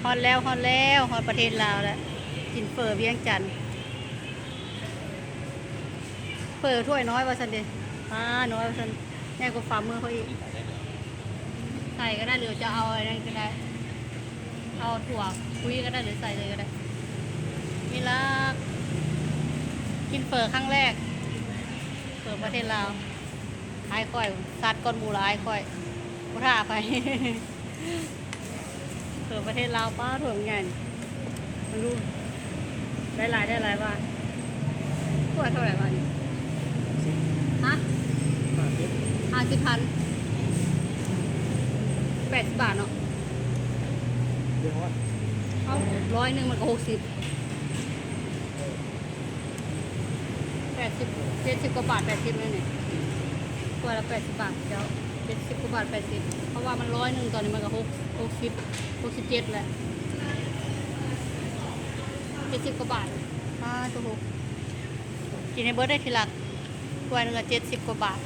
ຮອດແລ້ວ ຮອດແລ້ວ ຮອດປະເທດລາວແລ້ວ. ກິນເຝີວຽງຈັນ ເຝີຖ້ວຍນ້ອຍວ່າຊັ້ນເດ. ປ້າ ນ້ອຍວ່າຊັ້ນ ໃຫຍ່ກວ່າຝ່າມືຂ້ອຍອີກ. ໃສ່ກໍໄດ້ ຫຼືຈະເອົາອັນນັ້ນກໍໄດ້ ເອົາຖົ່ວຄຸຍກໍໄດ້ ຫຼືໃສ່ເລີຍກໍໄດ້. ມີລາກ ກິນເຝີຄັ້ງແລກ ເຝີປະເທດລາວ. ອາຍຂ້ອຍ ສັດກ່ອນໝູ່ລະ ອາຍຂ້ອຍ ບໍ່ຖ້າໃຜ. ເຝີປະເທດລາວ ປ້າ ຖ້ວຍໃຫຍ່ ເບິ່ງດູ ໄດ້ຫຼາຍ ໄດ້ຫຼາຍວ່າ. ຖ້ວຍເທົ່າໃດວະນີ້? ຮະ? ຫ້າສິບພັນ ແປດສິບບາດເນາະ. ເອົາ ຮ້ອຍໜຶ່ງມັນກໍຫົກສິບ ແປດສິບ ເຈັດສິບກວ່າບາດ ແປດສິບແມ່ນນີ້. ຖ້ວຍລະແປດສິບບາດ ເຈົ້າ ເຈັດສິບກວ່າບາດ ແປດສິບ ເພາະວ່າມັນຮ້ອຍໜຶ່ງ ຕອນນີ້ມັນກໍຫົກ ຫົກສິບ ຫົກສິບເຈັດແຫຼະ ເຈັດສິບກວ່າບາດ. ອ້າ ໂທ້ ກິນໃຫ້ເບິດເດີທີ່ລັກ ຖ້ວຍໜຶ່ງກໍເຈັດສິບກວ່າບາດ.